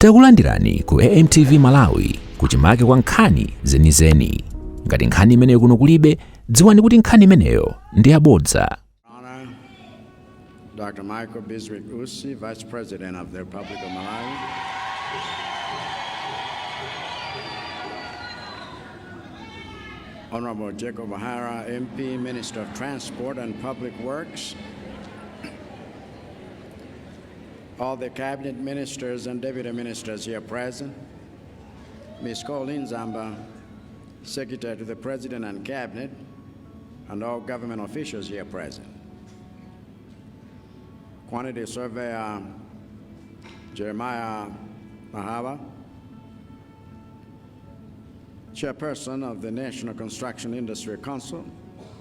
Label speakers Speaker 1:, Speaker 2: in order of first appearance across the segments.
Speaker 1: Takulandirani ku AMTV Malawi kuchimake kwa nkhani zenizeni. Ngati nkhani imeneyo kuno kulibe, dziwani kuti nkhani imeneyo ndi yabodza.
Speaker 2: Honor, Dr. Michael Bizwick Usi, Vice President of the Republic of Malawi. Honorable Jacob Hara, MP, Minister of Transport and Public Works. All the cabinet ministers and deputy ministers here present. Ms. Colleen Zamba, Secretary to the President and Cabinet, and all government officials here present. Quantity Surveyor Jeremiah Mahaba, Chairperson of the National Construction Industry Council,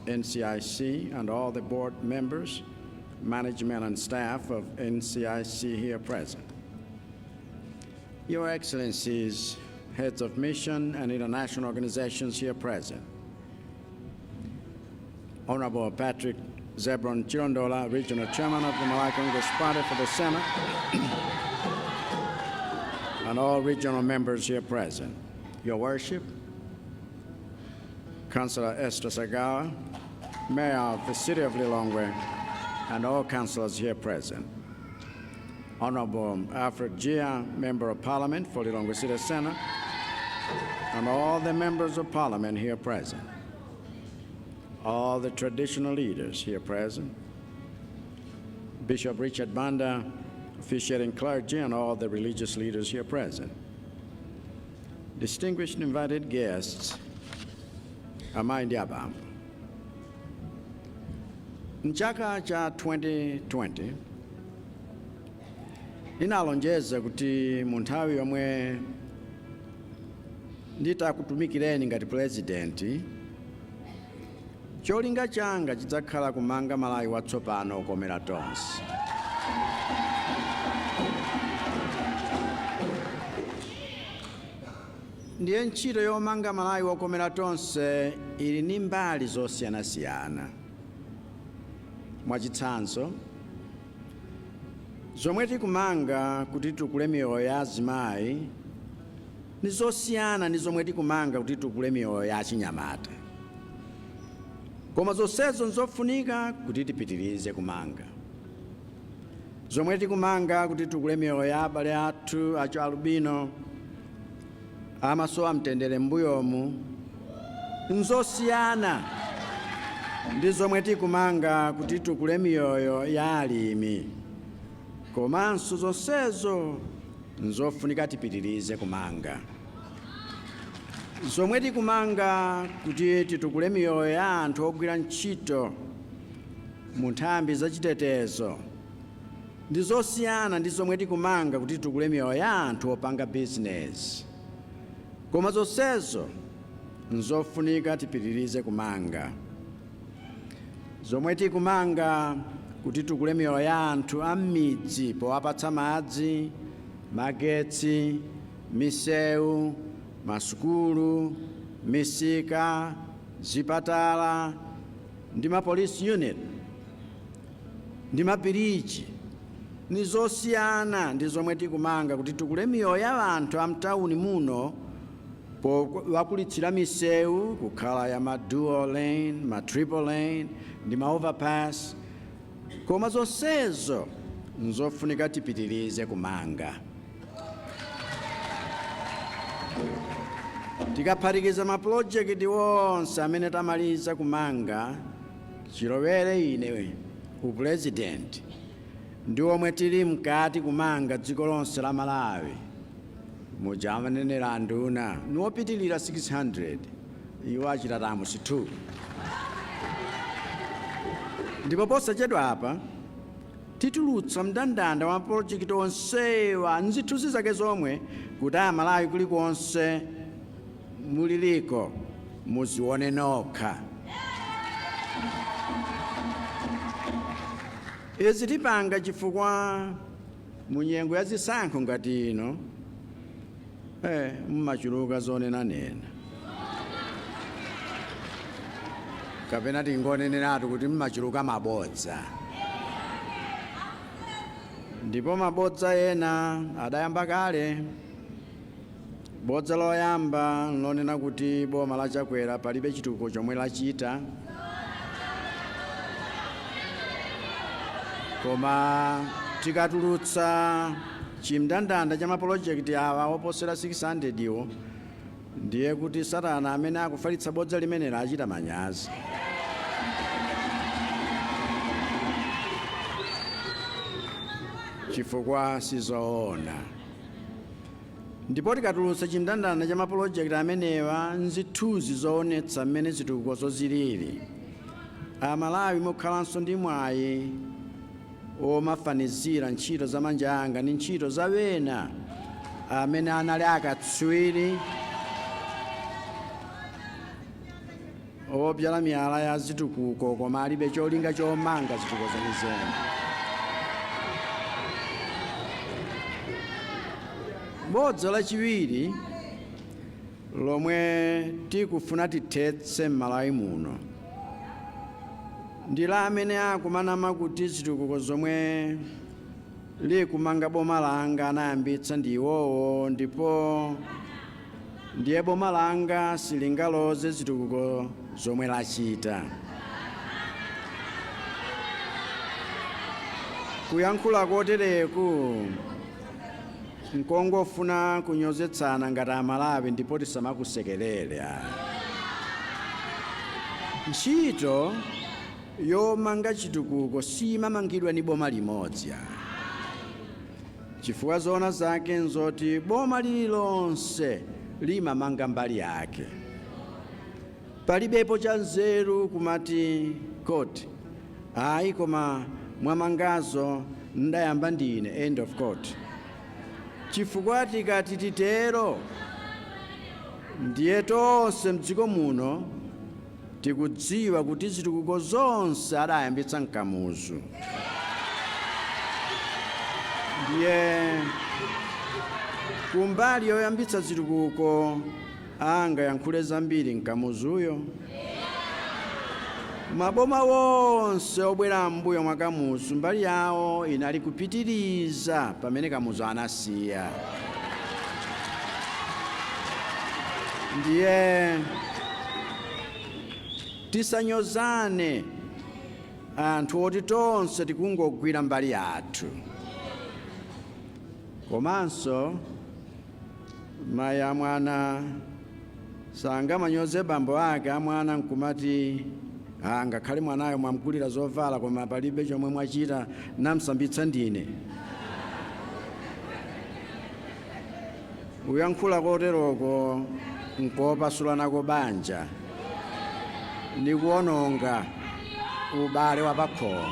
Speaker 2: NCIC, and all the board members, management and staff of NCIC here present. Your Excellencies, heads of mission and international organizations here present. Honorable Patrick Zebron Chilondola, Regional Chairman of the Malawi Congress Party for the Senate, and all regional members here present. Your Worship, Councillor Esther Sagawa, Mayor of the City of Lilongwe, and all councillors here present. Honorable Alfred Jiya, Member of Parliament for Lilongwe City Center, and all the members of Parliament here present. All the traditional leaders here present. Bishop Richard Banda, officiating clergy, and all the religious leaders here present. Distinguished invited guests, amayi ndi abambo. Mchaka cha 2020 ndinalonjeza kuti mu nthawi yomwe nditakutumikireni ngati purezidenti, cholinga changa chidzakhala kumanga Malawi watsopano okomera tonse. Ndiye ntchito yomanga Malawi wokomera tonse ili ndi mbali zosiyanasiyana. Mwachitsanzo, zomwe tikumanga kuti titukule miyoyo ya azimayi ndi zosiyana ndi zomwe tikumanga kuti titukule miyoyo ya achinyamata. Koma zonsezo nzofunika kuti tipitirize kumanga. Zomwe tikumanga kuti titukule miyoyo ya abale athu achialubino amasowa mtendere m'mbuyomu nzosiyana ndi zomwe tikumanga kuti titukule miyoyo ya alimi. Komanso zonsezo nzofunika tipitirize kumanga. Zomwe tikumanga kuti titukule miyoyo ya anthu ogwira ntchito mu nthambi zachitetezo ndi zosiyana ndi zomwe tikumanga kuti titukule miyoyo ya anthu opanga bizinezi. Koma zonsezo nzofunika tipitirize kumanga. Zomwe tikumanga kuti titukule miyoyo ya anthu a m'midzi powapatsa madzi, magetsi, misewu, masukulu, misika, zipatala ndi ma police unit ndi mabiriji ni zosiyana ndi zomwe tikumanga kuti titukule miyoyo ya anthu a mtawuni muno powakulitsira misewu kukhala ya ma dual lane, ma triple lane ndi ma overpass. Koma zonsezo nzofunika tipitirize kumanga. Tikaphatikiza mapulojekiti onse amene tamaliza kumanga chilowere ine upulezidenti ndi omwe tili mkati kumanga dziko lonse la Malawi, muja amanenera anduna, niwopitilira 600, iwo achita times 2. Ndipo posachedwa apa titulutsa mndandanda wa mapolojekiti onsewa nzithunzi zake zomwe kuti Amalawi kulikonse muliliko muzione nokha. Izi tipanga chifukwa mu nyengo ya zisankho ngati ino mumachuluka zonenanena, kapena tingoneneratu kuti mumachuluka mabodza. Ndipo mabodza ena adayamba kale. Bodza loyamba lonena kuti boma la Chakwera palibe chitukuko chomwe lachita, koma tikatulutsa chimndandanda cha mapolojekiti awa oposera 600 iwo, ndiye kuti Satana amene akufalitsa bodza limeneli achita manyazi. Chifukwa sizoona. Ndipo tikatulutsa chimndandanda cha mapolojekiti amenewa nzithunzi zoonetsa mmene zitukukozo zilili, Amalawi mukhalanso ndi mwayi omafanizira ntchito za manja anga ndi ntchito za wena amene anali akatswiri obyala miyala ya zitukuko koma alibe cholinga chomanga zitukuko zenizeni. Bodza lachiwiri lomwe tikufuna tithetse m'Malawi muno ndi la amene akumanama kuti zitukuko zomwe likumanga boma langa anayambitsa ndi iwowo, ndipo ndiye boma langa silingaloze zitukuko zomwe lachita. Kuyankhula kotereku nkongofuna kunyozetsana ngati Amalawi, ndipo tisamakusekerere ayi. Ntchito yomanga chitukuko simamangidwa ni boma limodzi ayi, chifukwa zoona zake nzoti boma lililonse limamanga mbali yake. Palibepo cha nzeru kumati quote, ayi koma mwamangazo ndayamba ndine, end of quote, chifukwa tikati titero ndiye tonse mdziko muno tikudziwa kuti zitukuko zonse adayambitsa Nkamuzu. Ndiye kumbali yoyambitsa zitukuko angayankhule zambiri Nkamuzuyo. Maboma wonse obwera m'mbuyo mwa Kamuzu mbali yawo inali kupitiriza pamene Kamuzu anasiya. Ndiye tisanyozane anthu oti tonse tikungogwira mbali yathu. Komanso mayi amwana sangamanyoze bambo ake amwana nkumati, "Ah, ngakhale mwanayo mwamgulira zovala koma palibe chomwe mwachita, namsambitsa ndine." Kuyankhula koteroko nkopasulanako banja ndi kuononga ubale wa pakhomo.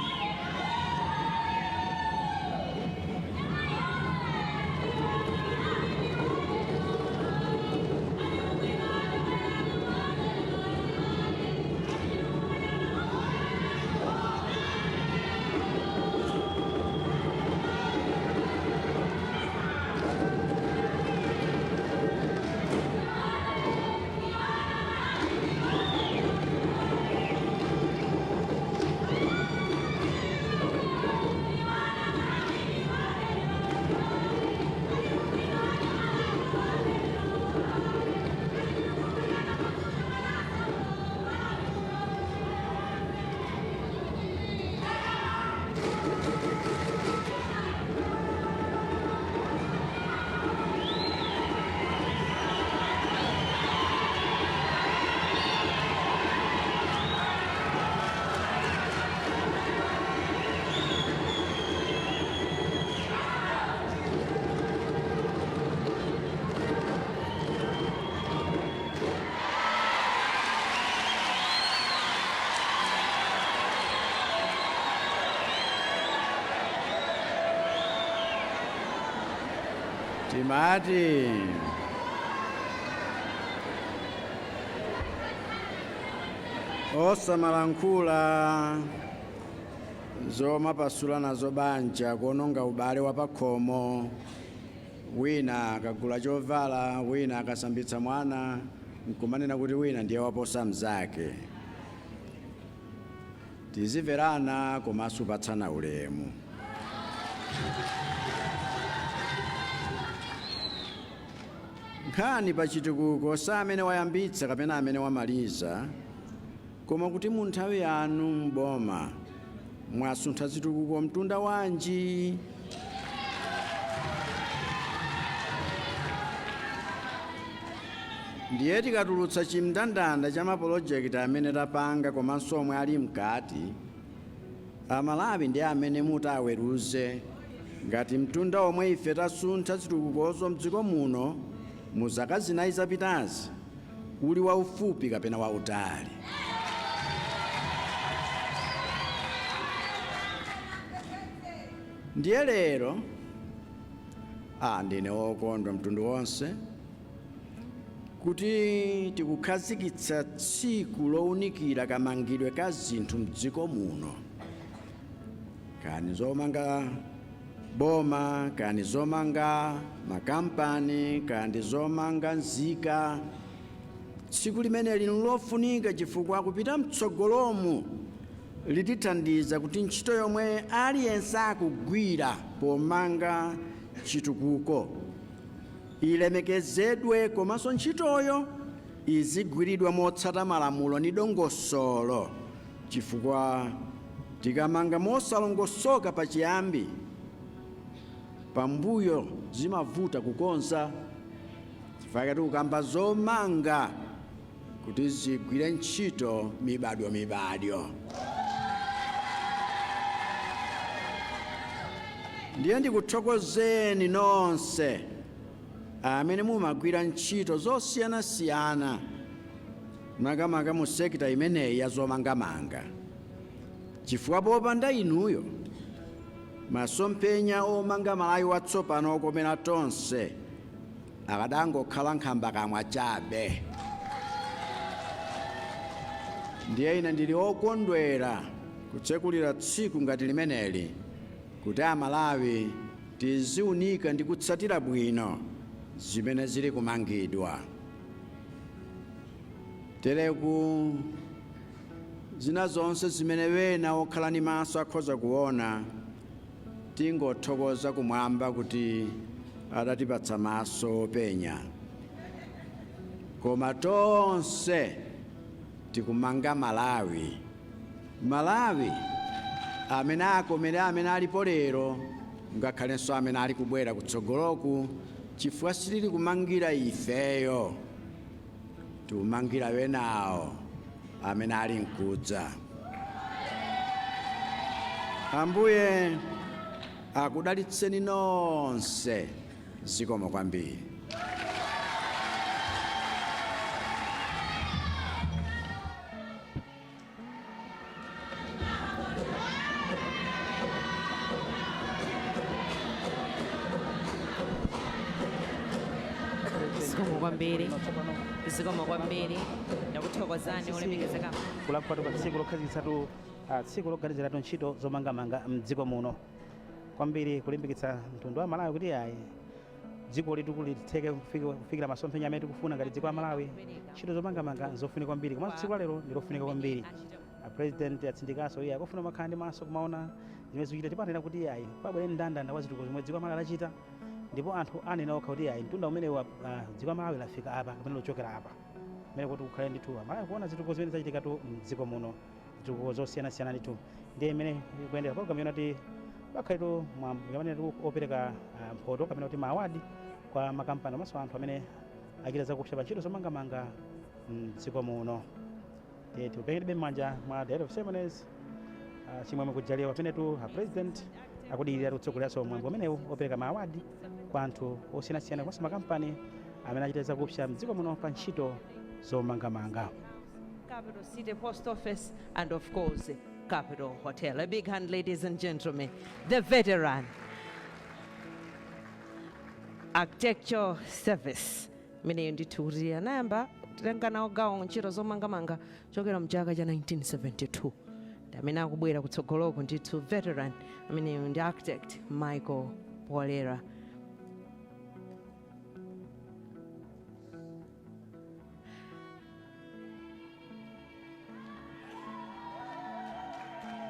Speaker 2: Timati osamalankhula zomapasula nazo banja, kuononga ubale wa pakhomo. Wina akagula chovala, wina akasambitsa mwana, nkumanena kuti wina ndiye waposa mzake. Tizimverana komanso kupatsana ulemu. Nkhani pa chitukuko sa amene wayambitsa kapena amene wamaliza, koma kuti mu nthawi yanu mboma mwasuntha zitukuko mtunda wanji. Ndiye tikatulutsa chimndandanda cha mapolojekiti amene tapanga komanso omwe ali mkati, Amalawi ndi amene mutaweruze ngati mtunda omwe ife tasuntha zitukukozo mdziko muno mu zaka 4 zapitazi uli waufupi kapena wautali. Ndiye lero ndine wokondwa mtundu wonse kuti tikukhazikitsa tsiku lowunikira kamangidwe ka zinthu mdziko muno, kani zomanga boma, kani zomanga makampani, kani zomanga nzika. Tsiku limeneli nlofunika chifukwa kupita mtsogolomu litithandiza kuti ntchito yomwe aliyense akugwira pomanga chitukuko ilemekezedwe, komanso ntchitoyo izigwiridwa motsata malamulo ndi dongosolo, chifukwa tikamanga mosalongosoka pachiyambi, pambuyo zimavuta kukonza. Chifukwa tikukamba zomanga kuti zigwire ntchito mibadwo mibadwo. Ndiye ndikuthokozeni nonse amene mumagwira ntchito zosiyanasiyana, makamaka mu sekita imeneyi ya zomangamanga, chifukwa popanda inuyo masomphenya omanga Malawi watsopano okomera tonse akadangokhala nkhambakamwa chabe. Ndiye ine ndili okondwera kutsekulira tsiku ngati limeneli kuti Amalawi tiziunika ndi kutsatira bwino zimene zili kumangidwa. Tereku zina zonse zimene wena okhala ndi maso akhoza kuona, tingothokoza kumwamba kuti adatipatsa maso openya. Koma tonse tikumanga Malawi, Malawi amene akomere amene alipo lero, ngakhalenso amene ali kubwera kutsogoloku, chifukwa sitili kumangira ifeyo, tikumangira wenawo amene ali mkudza. Ambuye akudalitseni nonse. Zikomo kwambiri.
Speaker 3: Zikomo kwambiri, zikomo kwambiri, ndakuthokozani olemekezeka.
Speaker 4: Kulankhulatu pa tsiku lokhazikitsatu tsiku loganiziratu ntchito zomangamanga mdziko muno, kwambiri kulimbikitsa mtundu wa Malawi kuti ayi, dziko litu litheke kufikira masomphenya amene tikufuna ngati dziko la Malawi, ntchito zomangamanga nzofunika kwambiri, komanso tsiku la lero ndi lofunika kwambiri. A president atsindikanso iye akufuna makhala ndi maso kumaona zimene zikuchita, ndipo anena kuti ayi, pabwere mndandanda wa zitukuko zomwe dziko la Malawi lachita, ndipo anthu anena okha kuti ayi, mtunda umene dziko la Malawi lafika apa kapena lochokera apa, kumene kuti kukhale ndithu Amalawi kuona zitukuko zimene zachitikatu mdziko muno, zitukuko zosiyanasiyana ndithu. Ndiye imene ikuyendera program yonati pakhaletu mwambo amene opereka mphoto kapena kuti ma award kwa makampani komanso anthu amene achita zakupsa pa ntchito zomangamanga mdziko muno. Ndiye tikuperekedwe m'manja mwa director of ceremonies Chimwemwe Kujaliwa, pamenetu a president akudikirira kutsogoleranso mwambo umenewu opereka ma award kwa anthu osiyanasiyana komanso makampani amene achita zakupsa mdziko muno pa ntchito zomangamanga.
Speaker 3: Capital City Post Office and, of course, Capital Hotel. A big hand, ladies and gentlemen, the veteran architecture service imeneyo ndithu kuti anayamba kutenga nawo gawo ntchito zomangamanga chokera mchaka cha 1972, ndi amene akubwera kutsogoloko ndithu. Veteran ameneyo ndi architect Michael Polera.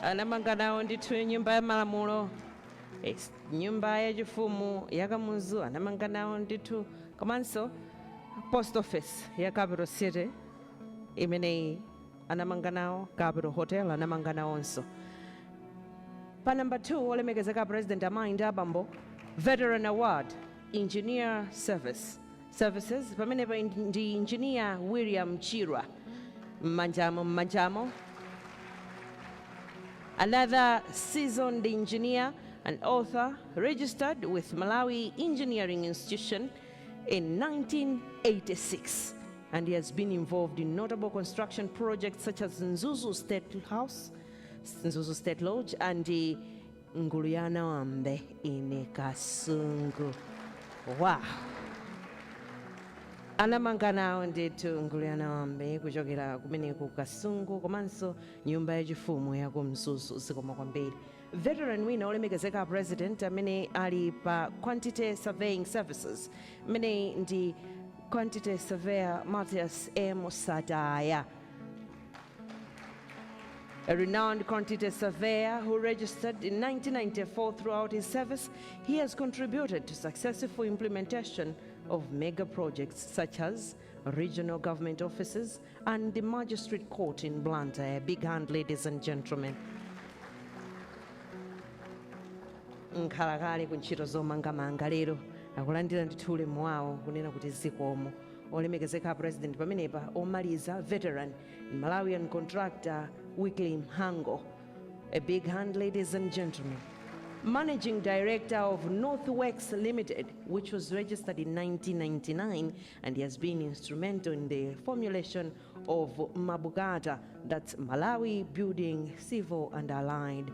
Speaker 3: Anamanga nawo ndithu nyumba ya malamulo. Yes. Nyumba yachifumu ya Kamuzu anamanga nawo ndithu, komanso post office ya Capital City imeneyi anamanga nawo, Capital Hotel anamanga nawonso. Pa number 2, olemekezeka President, amayi ndi abambo, Veteran Award, Engineer Services. Pamenepa ndi Engineer William Chirwa. Mmanjamo, mmanjamo. Another seasoned engineer and author, registered with Malawi Engineering Institution in 1986, and he has been involved in notable construction projects such as Mzuzu State House, Mzuzu State Lodge, and the Nguluyanawambe in Kasungu. Wow. Anamanga nawo ndithu Nguluyanawambe kuchokera kumeneku Kasungu, komanso nyumba yachifumu ya ku Mzuzu. Zikomo kwambiri. Veteran wina, olemekezeka President, amene ali pa Quantity Surveying Services, amene ndi Quantity Surveyor Matthias M Sataya, a renowned quantity surveyor who registered in 1994. Throughout his service, he has contributed to successful implementation of mega projects such as regional government offices and the magistrate court in Blantyre. A big hand, ladies and gentlemen. Nkhalakale ku ntchito zomangamanga lero akulandira ndithu ulemu wawo kunena kuti zikomo. Olemekezeka President, pamenepa omaliza veteran, Malawian contractor Weekly Mhango. A big hand, ladies and gentlemen. Managing Director of Northworks Limited, which was registered in 1999, and he has been instrumental in the formulation of Mabugata, that's Malawi Building Civil and Allied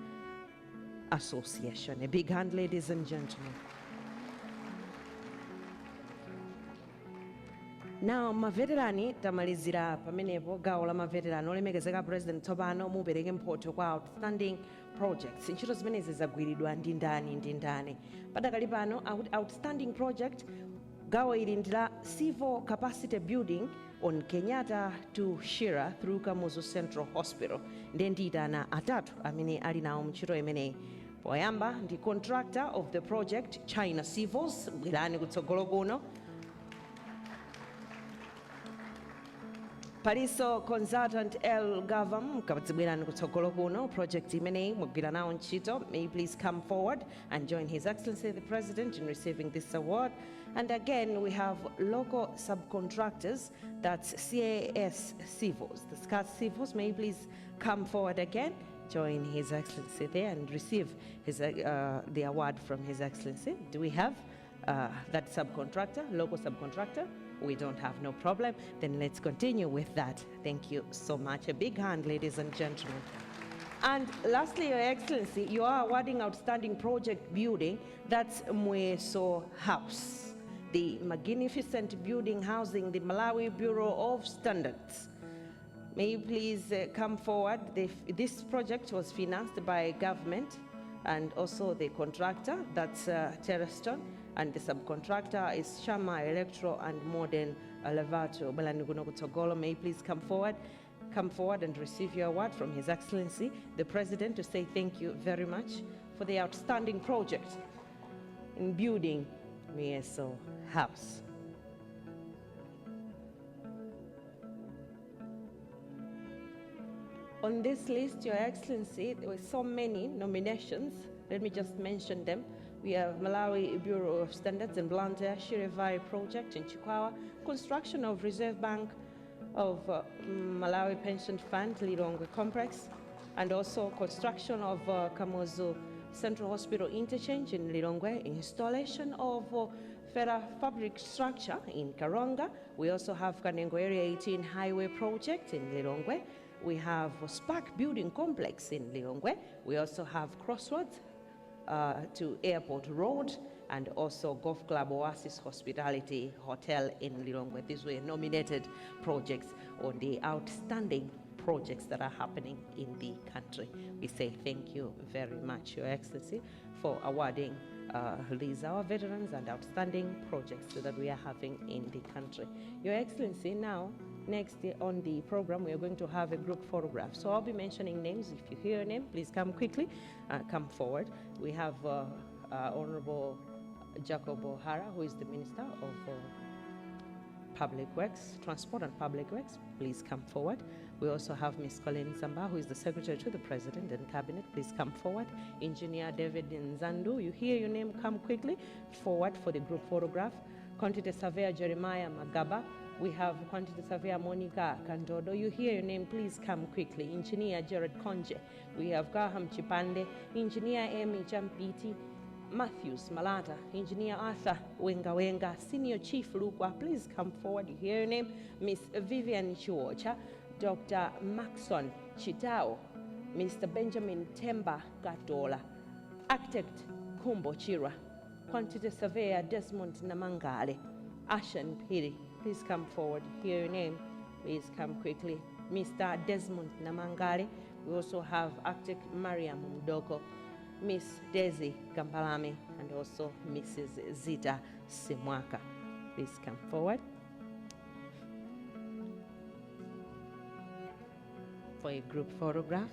Speaker 3: Association. A big hand, ladies and gentlemen. Now, maveterani tamalizira pamenepo gawo la maveterani. Olemekezeka President, tsopano mupereke mphotho kwa outstanding projects. Ntchito zimenezi zagwiridwa ndi ndani ndi ndani? Padakali pano outstanding project gawo ili ndi la civil capacity building on Kenyatta to Shira through Kamuzu Central Hospital. Ndiye ndiyitana atatu amene ali nawo mntchito imeneyi. Poyamba ndi contractor of the project, China Civils. Bwerani kutsogolo kuno. Paliso consultant L Gavam, kadzibwerani kutsogolo kuno. Project imeneyi mwagwira nawo ntchito. May you please come forward and join His Excellency the President in receiving this award. And again, we have local subcontractors, that's CAS Civils. The CAS Civils, may you please come forward again, join His Excellency there and receive the award from His Excellency. Do we have that subcontractor, local subcontractor? We don't have, no problem. Then let's continue with that. Thank you so much. A big hand, ladies and gentlemen. And lastly, Your Excellency, you are awarding outstanding project building, that's Mweso House, the magnificent building housing the Malawi Bureau of Standards. May you please come forward. This project was financed by government and also the contractor, that's Terraston, and the subcontractor is Shama Electro and Modern Elevator. Bwerani kuno kutsogolo, may you please come forward. Come forward and receive your award from His Excellency, the President, to say thank you very much for the outstanding project in building Mieso House. On this list, Your Excellency, there were so many nominations. Let me just mention them. We have Malawi Bureau of Standards in Blantyre, Shirivai Project in Chikwawa, construction of Reserve Bank of Malawi Pension Fund, Lilongwe Complex, and also construction of Kamuzu Central Hospital Interchange in Lilongwe, installation of Fera Fabric Structure in Karonga. We also have Kanengo Area 18 Highway Project in Lilongwe. We have Spark Building Complex in Lilongwe. We also have Crossroads to Airport Road and also Golf Club Oasis Hospitality Hotel in Lilongwe. These were nominated projects on the outstanding projects that are happening in the country. We say thank you very much, Your Excellency, for awarding these our veterans and outstanding projects that we are having in the country. Your Excellency, now, next on the program, we are going to have a group photograph. So I'll be mentioning names. If you hear a name, please come quickly, come forward. We have Honorable Jacob Hara, who is the Minister of Public Works, Transport and Public Works, please come forward. We also have Ms. Colleen Zamba, who is the Secretary to the President and Cabinet. Please come forward. Engineer David Nzandu, you hear your name, come quickly forward for the group photograph. Quantity Surveyor Jeremiah Magaba. We have Quantity Surveyor Monica Kandodo. You hear your name, please come quickly. Engineer Jared Konje. We have Graham Chipande. Engineer Amy Jampiti. Matthews Malata, Engineer Arthur Wenga Wenga, Senior Chief Lukwa, please come forward. You hear your name. Miss Vivian Chiwocha, Dr. Maxon Chitao, Mr. Benjamin Temba Gatola, Architect Kumbo Chira, Quantity Surveyor Desmond Namangale, Ashen Piri, please come forward. Hear your name. Please come quickly. Mr. Desmond Namangale. We also have Architect Mariam Mdoko, Miss Daisy Kambalame, and also Mrs. Zita Simwaka. Please come forward for a group photograph.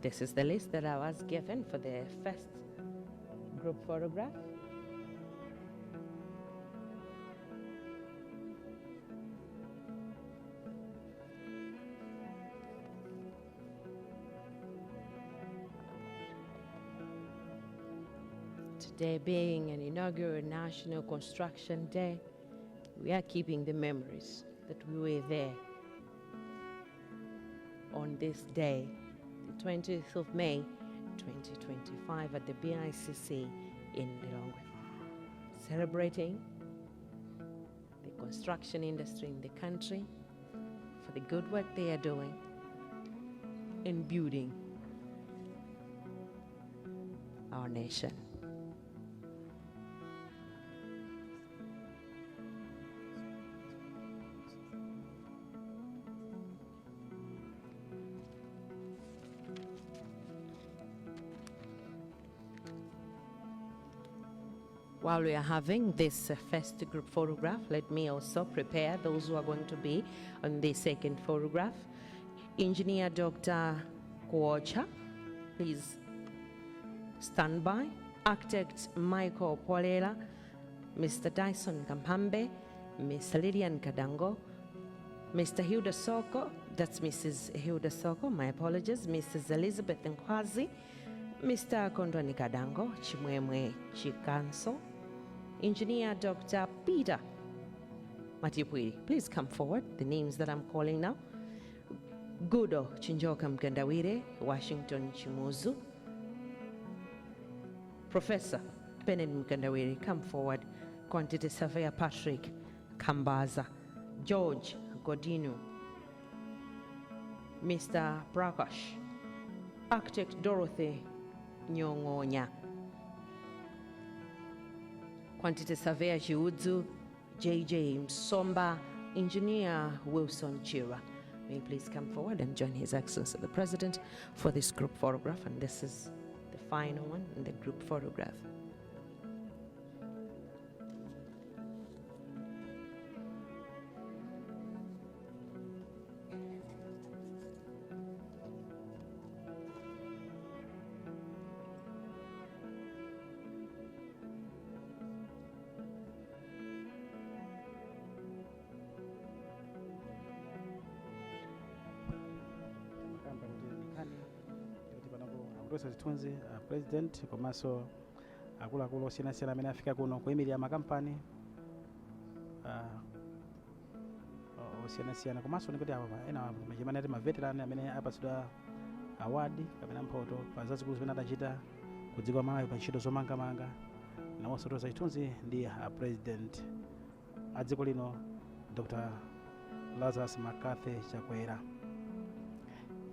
Speaker 3: This is the list that I was given for the first group photograph. Today being an inaugural National Construction Day, we are keeping the memories that we were there on this day, the 20th of May, 2025, at the BICC in Lilongwe, celebrating the construction industry in the country for the good work they are doing in building our nation. While we are having this first group photograph, let me also prepare those who are going to be on the second photograph. Engineer Dr. Kuocha, please stand by. Architect Michael Polela, Mr. Dyson Kampambe, Ms. Lilian Kadango, Mr. Hilda Soko, that's Mrs. Hilda Soko, my apologies, Mrs. Elizabeth Nkwazi, Mr. Kondwani Kadango, Chimwemwe Chikanso, Engineer Dr. Peter Matipwiri. Please come forward, the names that I'm calling now. Gudo Chinjoka Mkandawire, Washington Chimuzu. Professor Benin Mkandawire, come forward. Quantity Surveyor Patrick Kambaza, George Godinu, Mr. Prakash, Architect Dorothy Nyongonya, Quantity Surveyor Jiudzu, JJ Msomba, Engineer Wilson Chira. May you please come forward and join His Excellency the President for this group photograph. And this is the final one in the group photograph.
Speaker 4: Makamba kuti nkhani kuti panopo akutulutsa zithunzi a president komanso akuluakulu osiyanasiyana amene afika kuno kuyimirira makampani osiyanasiyana, komanso ndikuti awa ena chimene ati maveteran amene apatsidwa award kapena mphoto pa zazikulu zimene adachita ku dziko la Malawi pa ntchito zomangamanga, nawonso atulutsa chithunzi ndi a president a dziko lino, Dr. Lazarus McCarthy Chakwera.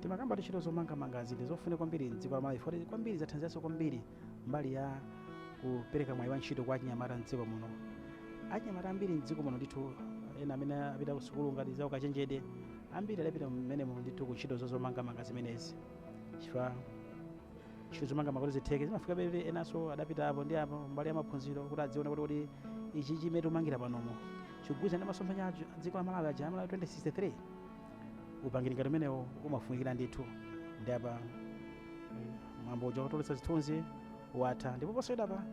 Speaker 4: Timakamba ntchito zomangamanga zili zofunika kwambiri mdziko la Malawi, foti kwambiri zathandizaso kwambiri mbali ya kupereka mwayi wa ntchito kwa achinyamata mdziko muno. Achinyamata ambiri mdziko muno ndithu, ena amene apita ku sukulu ngati za ukachenjede, ambiri adapita mmenemo ndithu ku ntchito zomangamanga zimenezi, chifukwa ntchito zomangamanga kuti zitheke zimafika peve. Enanso adapita apo ndi apo mbali ya maphunziro kuti adzione kuti ichi chimene tikumangira panomo Chikugwirizana ndi masomphenya a dziko la Malawi aja, Malawi 2063. Upangiri ngati umenewo umafunikira ndithu. Ndi apa mwambo uja wotolesa zithunzi watha, ndipo posachedwapa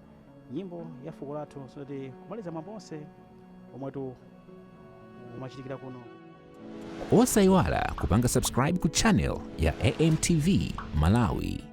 Speaker 4: nyimbo ya fuko lathu, soti kumaliza mwambo onse omwetu umachitikira kuno.
Speaker 1: Osayiwala kupanga subscribe ku channel ya AMTV Malawi.